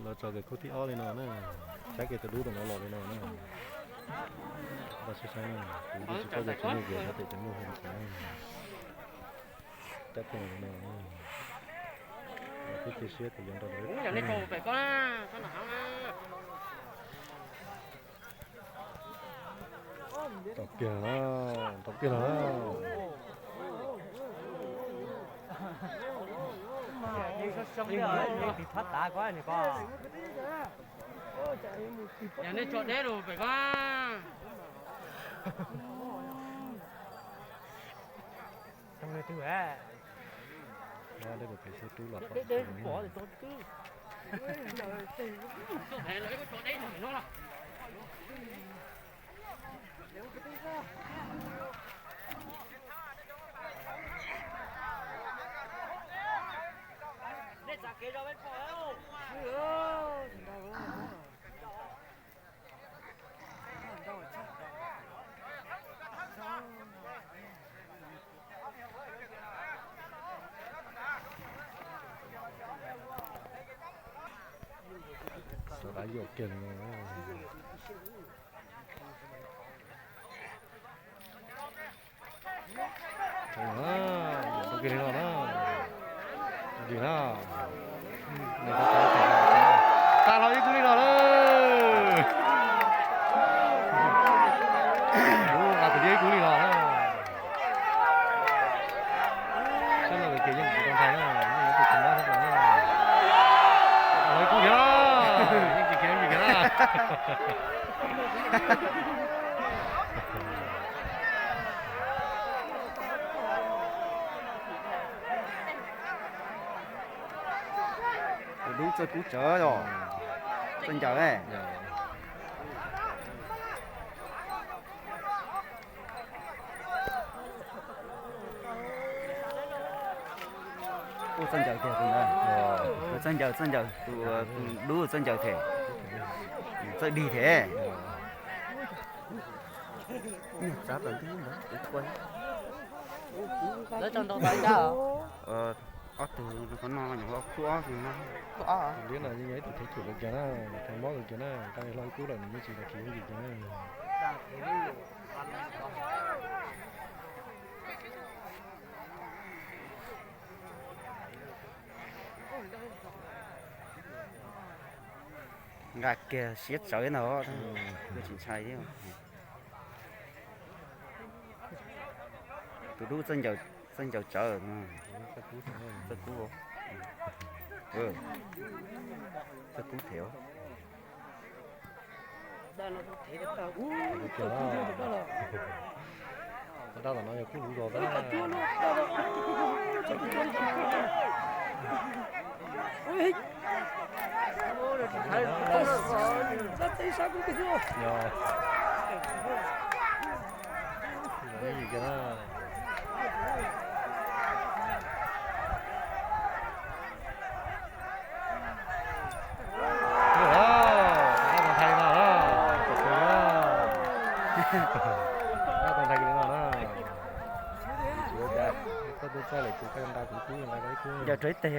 Los txog kiag khub thib ob li no na, saib kiag tus dub tus no los li no na. Npaj sib saib na, kuv twb tsis paub cov tswv yim kiag no tes cov muag li cas. Cab pheej li no, thiab cia siab tias yuav nrog lawv. Tau kiag, tau kiag lawm. Yog nej tso deb rau pem ko. Deb rau pem xwb, rub los tod. Sawv daws yuam kiag li no. Ua kiag li no na. Ua kiag na. Tag los ib kub li no lawm. Ua, tag tus ib kub li no na. Sab no ces yeej tsis tau ntshai na, yeej yuav tsum tsis mob thiab no na. Tag los ib kub thiab na. Yeej tsis khiav ib yam kiag na. Tus dub txawj kub tsawv os. Txawj ncaws. Ua txawj ncaws tiag tus ntawd. Txawj ncaws, txawj ncaws, tus dub txawj ncaws thiab. Txawj dig thiab. Niag txav pas ntub ntawd kuv kuaj. Lawv tso nrau tau ib dab. Ob tug qhov no nyuam qhuav khub ob tug no. Tus liab no yeej yog ib tug thev chum kawg kiag na, thev mob kawg kiag na, tau hlo ib kub lawm nws yeej tsis tau khiav ib yam kiag na. Nqa kiag siab tsawv ntag, tsis ntshai thiab. Tus dub txawj ncaws tsawv, txawj kub, txawj kub thiab. Dab tom no yog kub luv zos xwb. Dab tom ntshai li no na. Koj twb txaij lawm ces koj nqa kuv kub, nqa koj ib kub. Ncaws rau ib teg.